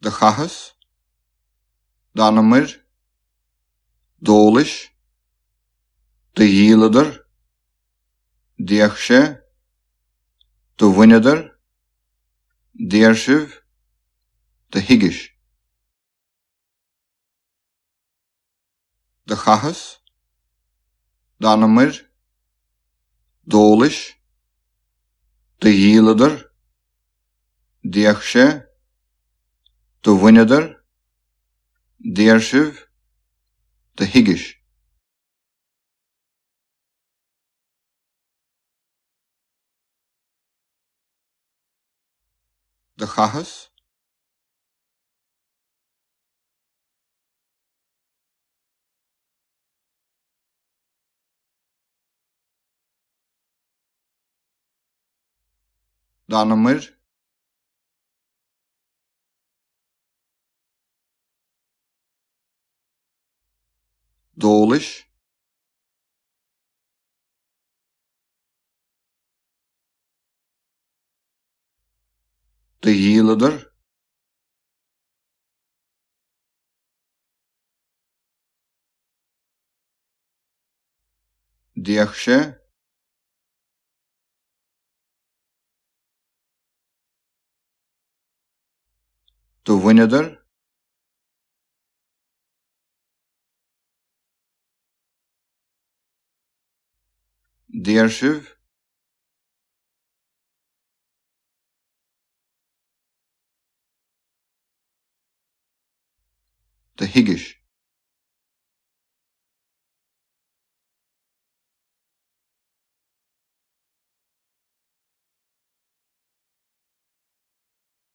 Do chaitheas, d'fhanamair, d'ólais, do dhíoladar, d'fhéach sé, do bhaineadar, d'iarr sibh, do thuigis. Do chaitheas, d'fhanamair, d'ólais, do dhíoladar, d'fhéach sé, do bhaineadar, d'iarr sibh, do thuigis. Do chaitheas. D'fhanamair. D'ólais. Do dhíoladar. D'fhéach sé. Do bhaineadar. D'iarr sibh. Do thuigis.